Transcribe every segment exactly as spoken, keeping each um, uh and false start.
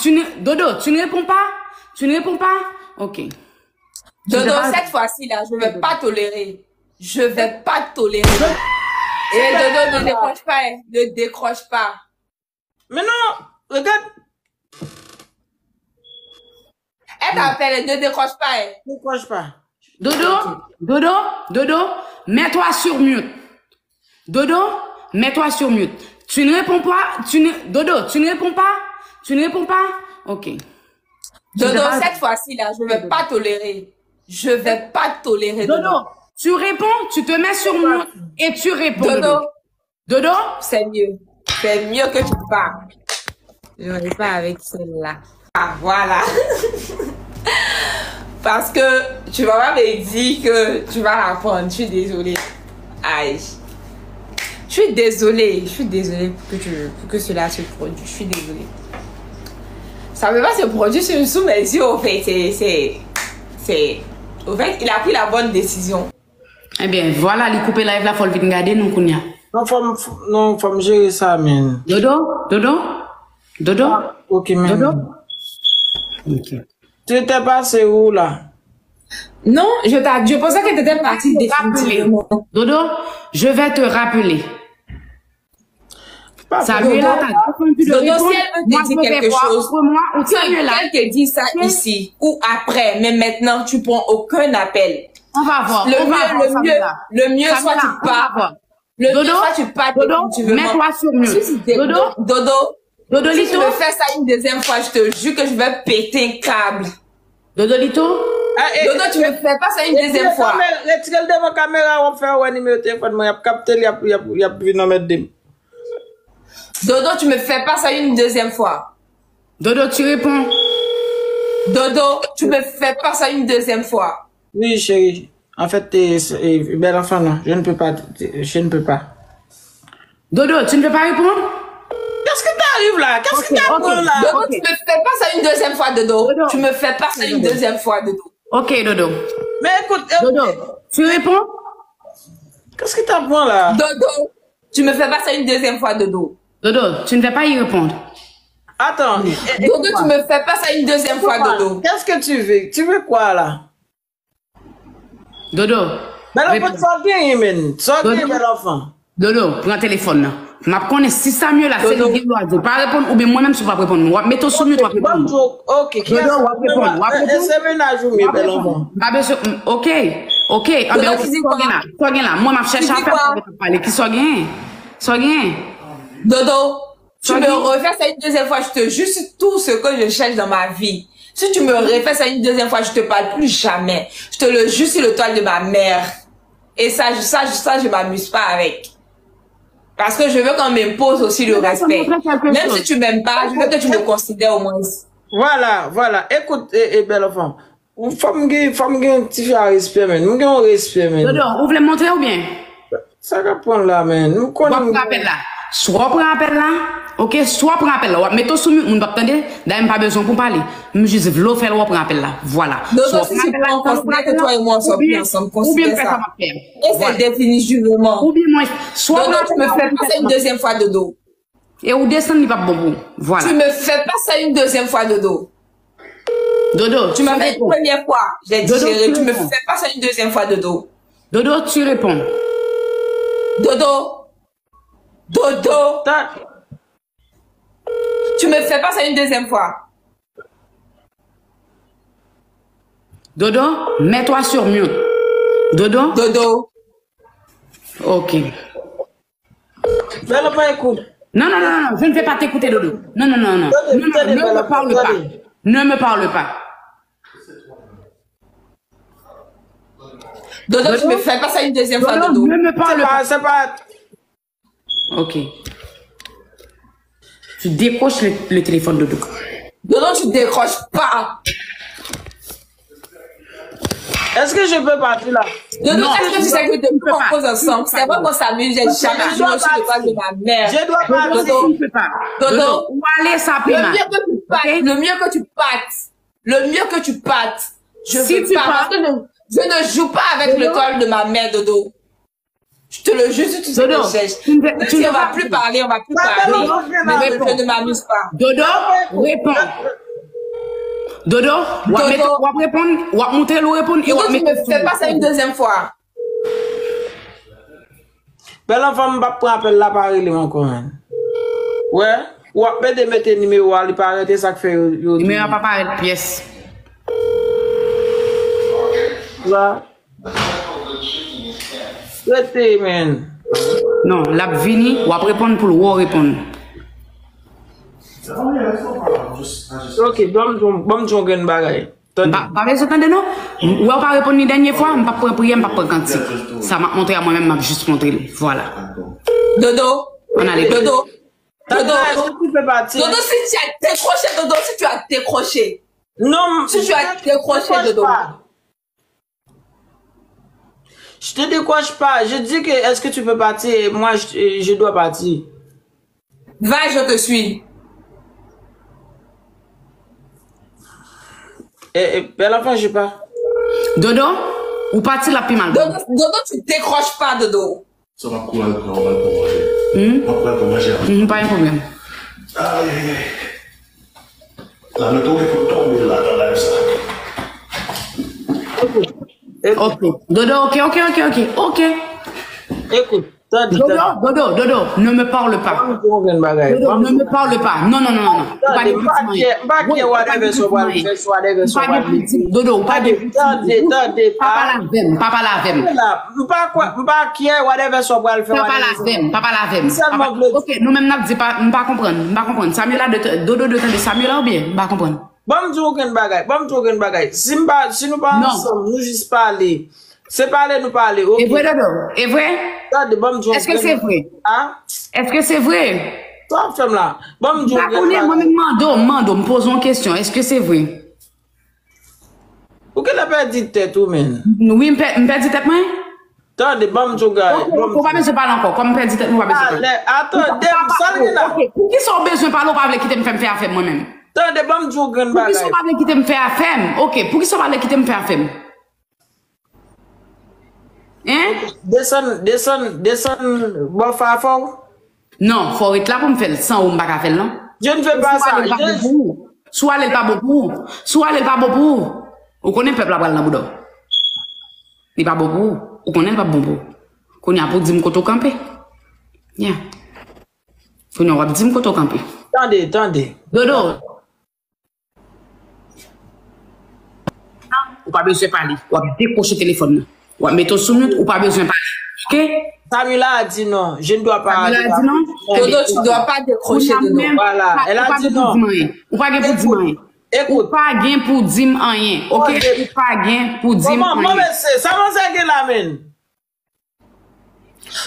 Tu ne, Dodo, tu ne réponds pas? Tu ne réponds pas? Ok. Dodo, cette fois-ci là, je vais pas tolérer. Je vais pas tolérer. Et Dodo, ne décroche pas, hein. Ne décroche pas. Men non, regarde. Elle t'appelle, ne décroche pas, hein. Ne décroche pas. Dodo, Dodo, Dodo, mets-toi sur mute. Dodo, mets-toi sur mute. Tu ne réponds pas, tu ne, Dodo, tu ne réponds pas, tu ne réponds pas. Ok. Dodo, cette fois-ci là, je vais pas tolérer. Je vais pas tolérer. Dodo, tu réponds, tu te mets sur mute et tu réponds. Dodo, Dodo, c'est mieux. C'est mieux que tu parles. Je ne vais pas avec celle-là. Ah, voilà. Parce que tu vas pas me dire que tu vas la prendre. Je suis désolée. Aïe. Je suis désolée. Je suis désolée pour que, tu, pour que cela se produise. Je suis désolée. Ça ne peut pas se produire sous, sous mes yeux, au fait. C'est. C'est. Au fait, il a pris la bonne décision. Ebyen, vwala, li koupe live la, fò l vin gade nou kounye a. Non, fò m, non, fò m jere sa, men. Dodo, Dodo, Dodo. Ah, ok, men. Dodo. Ok. Tu t'es passé où là? Non, je t'a, je pensais que tu étais parti définitivement. Dodo, je vais te rappeler. Samuela, t'as défendu de répondre. Moi, je vais voir entre moi ou Samuela. Si elle te dit ça ici ou après, mais maintenant, tu prends aucun appel. On va voir. Le mieux, le mieux, le mieux, soit tu pars. Le mieux, soit tu pars définitivement. Mets-toi sur mute. Dodo, Dodo, Dodo, si tu me fais ça une deuxième fois, je te jure que je vais péter un câble. Dodolito? Dodo, tu me fais pas ça une deuxième fois. Retire l devan kamera, w ap fè yo wè nimewo telefòn mwen, y ap kapte l, y ap, y ap, y ap vin anmède m. Dodo, tu me fais pas ça une deuxième fois. Dodo, tu réponds. Dodo, tu me fais pas ça une deuxième fois. Oui, chérie. En fait, eh, eh, bel enfant, non, je ne peux pas, je ne peux pas. Dodo, tu ne veux pas répondre? Qu'est-ce qui t'arrive là? Qu'est-ce qui t'apprend là? Dodo, tu me fais pas ça une deuxième fois, Dodo. Tu me fais pas ça une deuxième fois, Dodo. Ok, Dodo. Mais écoute, Dodo, tu réponds? Qu'est-ce qui t'apprend là? Dodo, tu me fais pas ça une deuxième fois, Dodo. Dodo, tu ne vas pas y répondre. Attends. Dodo, tu me fais pas ça une deuxième fois, Dodo. Qu'est-ce que tu veux? Tu veux quoi là? Dodo. Bèl anfan, sa w genyen, menn? Sa w genyen, bèl anfan? Dodo, pran telefòn nan. M ap konnen si Samuela se li gen dwa di w pa reponn, oubyen mwen menm si w p ap reponn mwen. W ap mete w sou mute, w ap reponn mwen. Dodo, w ap reponn, w ap reponn. Se mennaj ou m ye, bèl anfan. M pa bezwen, ok, ok. Anben, ok, sa w gen la? Sa w gen la? Mwen m ap chèche afè pou mwen pale. Kisa w genyen? Sa w genyen? Dodo. Tu me refais ça une deuxième fois, je te jure sur tout ce que je cherche dans ma vie. Si tu me refais ça une deuxième fois, je te parle plus jamais. Je te le jure sur le toit de ma mère. Et ça, ça, ça, je m'amuse pas avec. Parce que je veux qu'on m'impose aussi le respect. Même si tu m'aimes pas, je veux que tu me considères au moins. Voilà, voilà. Écoute, eh, eh, belle enfant. Fò m gen, fò m gen ti fi a respè, men. M gen yon respè, men. Dodo, ou vle montre oubyen? Sa k ap pran la, men. Nou konnen. W ap pran apèl la. Swa w pran apèl la, ok? Swa w pran apèl la. W ap mete w sou mute, moun p ap tande. Dayè, m pa bezwen pou w pale. M jis vle w fè l, w ap pran apèl la. Vwala. Dodo, si tu prends en considère que toi et moi on sort plus ensemble, considère ça. Et c'est définitivement. Oubyen mwen, swa w pran apèl la. Dodo, tu me fais pas ça une deuxième fois, Dodo. E ou desann, li p ap bon pou ou. Vwala. Tu me fais pas ça une deuxième fois, Dodo. Dodo, tu m'as fait une première fois. J'ai digéré. Tu me fais pas ça une deuxième fois, Dodo. Dodo, tu réponds. Dodo. Dodo. Tu me fais pas ça une deuxième fois. Dodo, mets-toi sur mute. Dodo. Dodo. Ok. Bèl anfan, écoute. Non, non, non, non, je ne vais pas t'écouter, Dodo. Non, non, non, non. Non, non, ne me parle pas. Ne me parle pas. Dodo, tu me fais pas ça une deuxième fois, Dodo. Ne me parle pas. C'est pas. Ok. Tu décroches le, le téléphone, Dodo. Dodo, tu décroches pas. Est-ce que je peux partir là? Dodo, est-ce que tu sais que depuis qu'on cause ensemble, c'est vrai qu'on s'amuse, j'ai jamais joué sur le bras de ma mère. Je dois partir. Dodo, Dodo, le mieux que tu partes, le mieux que tu partes, le mieux que tu partes, je veux pas, parce que je, je ne joue pas avec le col de ma mère, Dodo. Je te le jure, si tu sais que je cherche. Même si on va plus parler, on va plus parler. Mais je ne m'amuse pas. Dodo, réponds. Dodo, w ap mete, w ap reponn, w ap montre l ou reponn, e w ap mete sou. Fais pas ça une deuxième fois. Bèl anfan, m p ap pran apèl la, pa rele m ankò, man. Wè, w ap mete mete nimewo a, li parèt, e sa k fè yo, yo di. Nimewo a pa parèt pyès. La. Rete, man. Non, l ap vini, w ap reponn pou l wè w reponn. Ok, ban m di w, ban m di w yon grenn bagay. Tande. Pa, pa bezwen tande non. Ou wè w pa reponn li dènye fwa, m p ap pran priyè, m p ap pran kantik. Sa m ap montre a mwen menm, m ap jis montre l. Vwala. Dodo. Ann ale. Dodo. Dodo. Dodo, si tu as décroché, Dodo, si tu as décroché. Non, si tu as décroché, Dodo. Je te décroche pas. Je dis que est-ce que tu peux partir? Et moi, je, je dois partir. Va, je te suis. Eh, eh, bèl anfan, je pa. Dodo, ou pati la pi mal. Dodo, Dodo, tu décroches pas, Dodo. Sa m ap kouri al pran, ou al pran manje. M ap kouri al pran manje a. M pa gen pwoblèm. Ay, ay, ay. La nou tonbe pou tonbe la nan live sa. Ok. Dodo, ok, ok, ok, ok. Ok. Ekout, tande, tande. Dodo, Dodo, Dodo, ne me parle pas. Ban m di w yon grenn bagay. Dodo, ne me parle pas. Non, non, non, non, non. Ou pa gen pou di m anyen. Ou pa gen pou di m anyen. Ou pa gen pou di m. Dodo, ou pa gen pou di m. Tande, tande. Pa pale avè m, pa pale avè m. M pa kwè, m pa care whatever sa w pral fè. Pa pale avè m, pa pale avè m. Sèlman vle di. Ok, nou menm n ap di pa, m pa konprann, m pa konprann. Samuela, Dodo, de tande Samuela oubyen? M pa konprann. Ban m di w yon grenn bagay, ban m di w yon grenn bagay. Si m pa, si nou pa ansanm, nou jis pale. Se pale nou pale, ok. E vre, Dodo? E vre? Tande, ban m di w yon grenn bagay. Èske se vre? A? Èske se vre? Sa w ap fè m la? Ban m di w yon grenn bagay. M pa konnen, mwen menm mande w, m mande w, m poze w yon kesyon. Èske se vre? Ou genlè pèdi tèt ou, menn. Wi, m pè, m pèdi tèt mwen? Tande, ban m di w, guy. Ok, ou pa bezwen pale ankò. Kòm m pèdi tèt mwen, ou pa bezwen pale. Tande, sa l gen la? Ok, poukisa w bezwen pale, ou pa vle kite m fè m fè afè m mwen menm? Tande, ban m di w yon grenn bagay. Poukisa w pa vle kite m fè afè m? Ok, poukisa w pa vle kite m fè afè m? Hein? Desann, desann, desann bò Fafò. Non, fò w ret la pou m fè l. San ou m pa ka fè l non. Je ne fais pas ça. Si w ale l pa bon pou ou. Si w ale l pa bon pou ou. Si w ale l pa bon pou ou. Ou konnen pèp la pral nan bouda w. Li pa bon pou ou. Ou konnen l p ap bon pou ou. Kounye a pou w di m kote w kanpe. Yeah. Kounye a w ap di m kote w kanpe. Tande, tande. Dodo. Ou pa bezwen pale. W ap dekwoche telefòn nan. W ap mete w sou mute, ou pa bezwen pale. Oke? Samila a di non. Je ne dois pas. Samila a di non? Dodo, tu dois pas décrocher, Dodo. Voilà, elle a dit non. Ou pa gen pou di m anyen. Ou pa gen pou di m anyen. Ou pa gen pou di m anyen. Oke? Ou pa gen pou di m anyen. Kòman, mwen, mesye, sa manzè gen la, menn?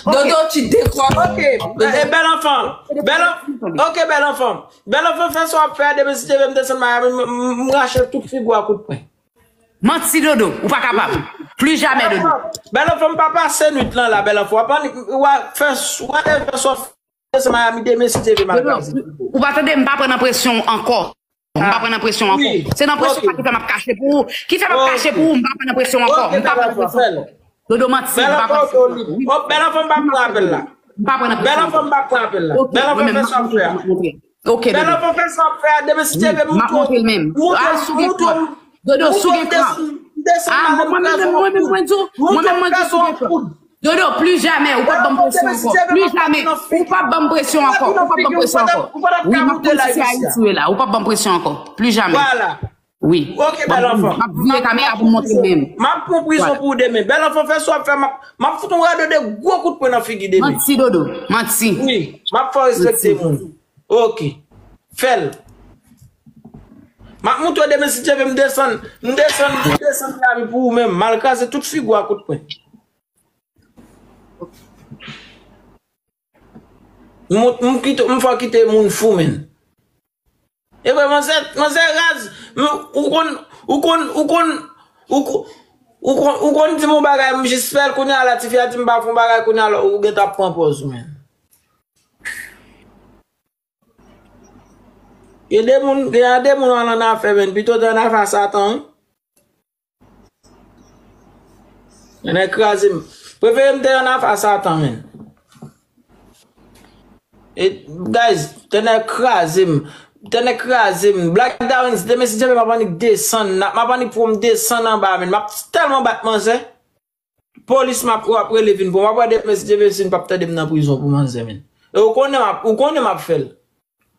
Dodo, tu décroches. Ok, bèl anfan. Bèl anfan. Ok, bèl anfan. Bèl anfan, fè sa w ap fè a, demen si Dye vle m desann Miami, m rache tout figi w a kout pwen. Manti, Dodo, ou pa kapab. Pli jamè, Dodo. Bèl anfan, m pa pase nwit lan la, bèl anfan. W ap annik, w a fè, w a fè sa w ap fè desann Miami demen si Dye vle m al kraze figi w. Ou pa tande, m pa pran nan presyon w ankò. M pa pran nan presyon ankò. Se nan presyon sa ki fè m ap kache pou ou. Ki fè m ap kache pou ou, m pa pran nan presyon ankò. M pa pran nan presyon ankò. Dodo manti, m pa pran nan presyon ankò. Wi. Bèl anfan, m pa pran apèl la. M pa pran nan presyon ankò. Bèl anfan, m pa pran apèl la. Bèl anfan, fè sa w ap fè a. Ok, Dodo. Bèl anfan, fè sa w ap fè a. Demen si Dye vle, m ap montre w. M ap montre l menm. Ah, sou gen kran. Dodo, sou gen kran. Ah, mwen menm, mwen menm, mwen di w. Mwen menm, mwen di w sou gen kran. Dodo, pli jamè, ou p ap ban m presyon ankò. Pli jamè, ou p ap ban m presyon ankò. Ou p ap ban m presyon ankò. Wi, m ap konn si se Ayiti w ye la. Ou p ap ban m presyon ankò. Pli jamè. Wi. M ap, m ap vire kamera pou m montre l menm. M ap pran prizon pou ou demen. Bèl anfan, fè sa w ap fè. M ap, m ap fout yon rado de gwo kout pwen nan figi demen. Manti, Dodo. Manti. Wi. M ap fè w respekte moun. Ok. Fè l. M ap montre w demen si Dye vle m desann. M desann, m desann Miami pou ou menm. M al kraze tout figi w a kout pwen. M, m kite, m fè w kite moun fou, menn. E vre, manzè, manzè raz, men ou konn, ou konn, ou konn, ou konn, ou konn, ou konn di m yon bagay, m jis fè l, kounye a la, tifi a di m pa fè yon bagay, kounye a la, ou gentan ap pran pòz ou, menn. Gen de moun, gen de moun w al annafè, menn, pito w te annafè a Satan, wi. Tènè kraze m. Prefere m te ann afè Satan, men. E, guys, tènè kraze m. Tènè kraze m. Black Dawins, demen si Dye vle m ap annik desann. M ap annik pou m desann anba, men. M ap tèlman bat manzè. Polis m ap, w ap rele vin pran m. W ap wè demen si Dye vle si n p ap tande m nan prizon pou manzè, men. E ou konnen m ap, ou konnen m ap fè l.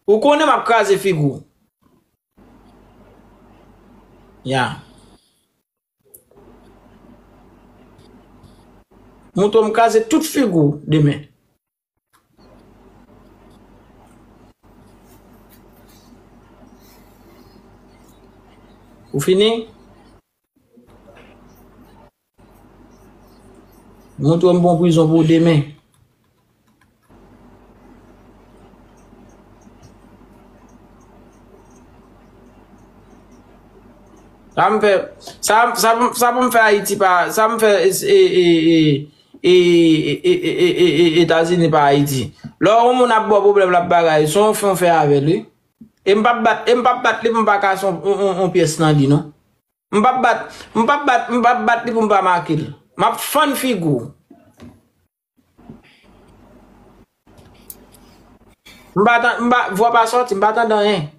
Ou konnen m ap kraze figi w. Ya. Mouton m kraze tout figi w demen. Ou fini? Mouton m pran prizon pou demen. Sa m fè, sa, sa, sa pou m fè Ayiti pa, sa m fè e, e, e, e, e, e, e, e, e, e, Etazini pa Ayiti. Lè yon moun ap ba w pwoblèm, l ap bagay, se yon fè w fè avè l, wi. E m p ap bat, e m p ap bat li pou m pa kase yon, yon, yon, yon pyès nan li, non. M p ap bat, m p ap bat, m p ap bat li pou m pa make l. M ap fann figi w. M pa tan-, m pa, vwa pa sòti, m pa tande anyen.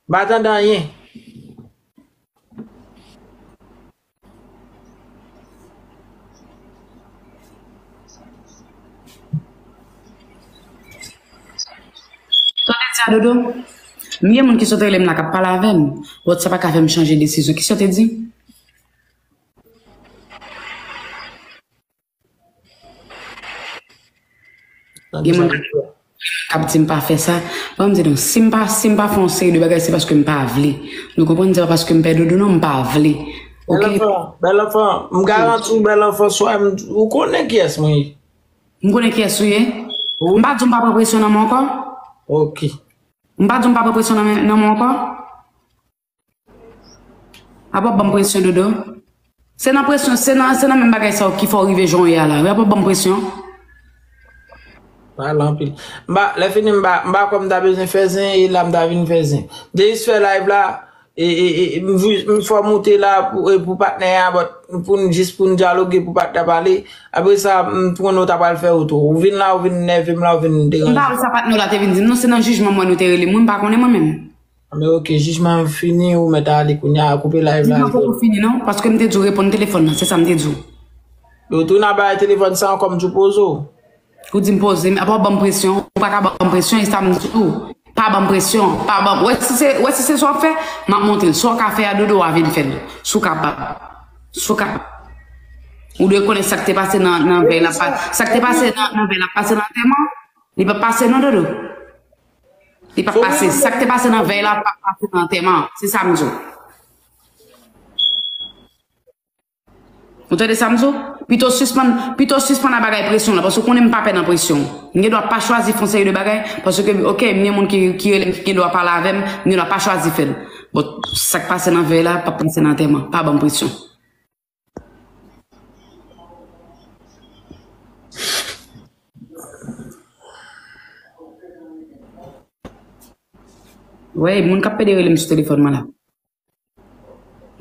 M pa tande anyen. Sa w te di a, Dodo? M gen moun ki sot rele m la k ap pale avè m, but sa pa ka fè m chanje desizyon. Kisa w te di? Gen moun k ap di m pa fè sa. Ban m di nou, si m pa, si m pa fè yon seri de bagay, se paske m pa vle. Nou konprann, se pa paske m pè Dodo, non, m pa vle. Oke? Bèl anfan, bèl anfan, m garanti w, bèl anfan, swa m, ou konnen kiyès mwen ye. M konnen kiyès ou ye. Wi. M pa di w m pa pran presyon nan men w ankò. Oke. M pa di w m pa pran presyon nan men, nan men w ankò. Apa w ap ban m presyon, Dodo? Se nan presyon, se nan, se nan menm bagay sa yo ki fè w rive jan w ye a la. Apa w ap ban m presyon? Pale anpil. M pa, lè fini, m pa, m pa kwè m ta bezwen fè zen, e la m ta vin fè zen. M te jis fè live la, e, e, e, m vi-, m fè w moute la pou, e, pou patnè a, but pou n, jis pou n dyaloge, pou patnè a pale. Apre sa, m konnen w ta pral fè wout ou. Ou vin la, ou vin nève m la, ou vin deranje m. M pa wè sa patnè w la te vin di m, non, se nan jijman m wè nou te rele m, wi, m pa konnen mwen menm. Anben, oke, jijman an fini, ou mèt ale kounye a, koupe live la. Jijman poko fini, non, paske m te di w reponn telefòn nan, se sa m te di w. Yo tounen ap bay telefòn sa ankò, m di w poze w. Ou di m poze m, apa w ban m presyon, ou pa ka ban m presyon, e sa m di w. Pa ban m presyon, pa ban m, wè si se, wè si se sa w ap fè, m ap montre l. Sa w ka fè a, Dodo, w a vin fè l. Si w kapab. Si w kapab. Ou dwe konnen sa k te pase nan, nan vèy la, pa, sa k te pase nan, nan vèy la, pase nan antèman. Li p ap pase, non, Dodo. Li p ap pase. Sa k te pase nan vèy la p ap pase nan antèman an. Se sa m di w. Ou tande sa m di w? Pito sispann, pito sispann ap bagay presyon la, paske w konnen m pa pè nan presyon. M gen dwa pa chwazi fè yon seri de bagay, paske, oke, m gen moun ki, ki rele m, ki gen dwa pale avè m, m gen dwa pa chwazi fè l. Bon, sa k pase nan vèy la p ap pase nan antèman. Pa ban m presyon. Wey, moun k ap pede rele m sou telefòn mwen la.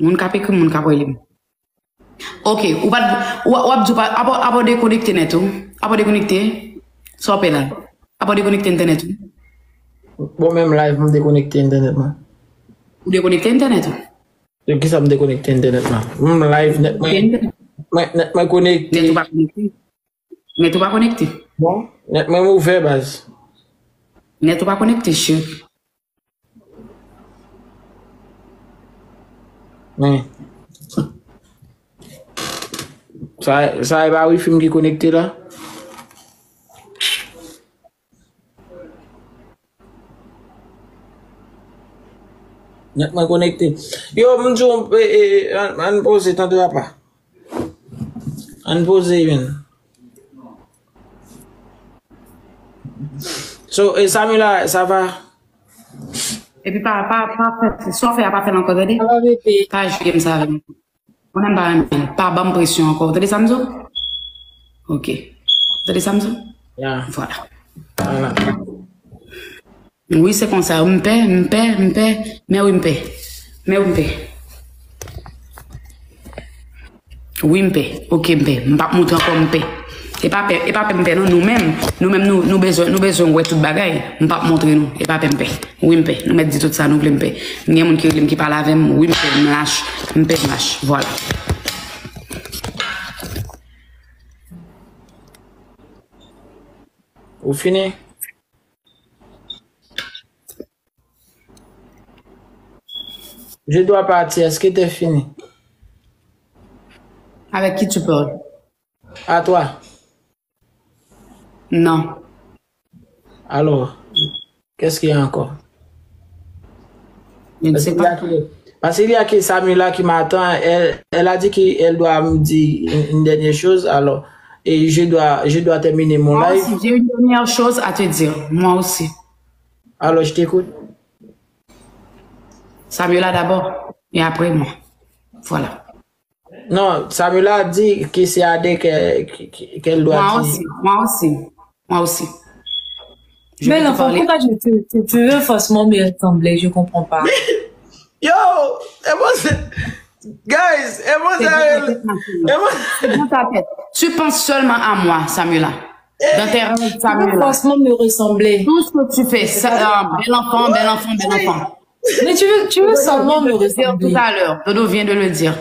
Moun k ap ekri m, moun k ap rele m. Oke, ou pa t, w, w ap di w pa, apa, apa w dekonekte nèt ou? Apa w dekonekte? Sa w ap fè la? Apa w dekonekte entènèt ou? Bon, menm live, m dekonekte entènèt mwen. Ou dekonekte entènèt ou? E kisa m dekonekte entènèt la? M live nèt mwen. Nèt mwen konekte. Nèt ou pa konekte? Nèt ou pa konekte? Bon, nèt mwen ouvè, baz. Nèt ou pa konekte, cheri. Men. Sa, sa e pa wifi m ki konekte la? Nèt mwen konekte. Yo, m di w, e, e, ann, ann poze, tande apa. Ann poze youn. So, e Samila, sa va? Epi pa, pa, pa fè, sa w fè a pa fè l ankò, tande? Pa jwe m sa avè m. Mwen menm pa renmen l. Pa ban m presyon ankò. Ou tande sa m di w? Oke. Ou tande sa m di w? Ya. Vwala. Vwala. Wi, se konsa. M pè, m pè, m pè. Men wi, m pè. Men wi, m pè. Wi, m pè. Ok, m pè. M p ap montre ankò m pè. E pa pè, e pa pè m pè non, nou menm, nou menm nou, nou bezwen, nou bezwen wè tout bagay. M p ap montre nou. E pa pè m pè. Wi, m pè. Nou mèt di tout sa nou vle, m pè. M gen moun ki rele m, ki pale avè m. Wi, m pè, m lach. M pè, m lach. Vwala. Ou fini? Je dois partir. Est-ce que t'es fini? Avec qui tu parles? À toi. Non. Alors, qu'est-ce qu'il y a encore? Je ne sais pas. Parce qu'il y a que, parce qu'il y a que Samuela qui m'attend. Elle, elle a dit qu'elle doit me dire une, une dernière chose. Alors, et je dois, je dois terminer mon live. Moi aussi, j'ai une dernière chose à te dire. Moi aussi. Alors, je t'écoute. Samuela d'abord, et après moi. Voilà. Non, Samuela a dit que c'est à deux que, que, que, qu'elle doit dire. Moi aussi, moi aussi, moi aussi. Je vais te parler. Mais l'enfant, pourquoi tu, tu, tu, tu veux forcément me ressembler? Je comprends pas. Yo, e bon, guys, e bon, c'est bon, ta tête. Tu penses seulement à moi, Samuela. Dans tes rêves, Samuela. Tu veux forcément me ressembler. Tout ce que tu fais, ça, euh, bel enfant, bel enfant, bel enfant. Mais tu veux, tu veux seulement me ressembler. Tout à l'heure, Dodo vient de le dire.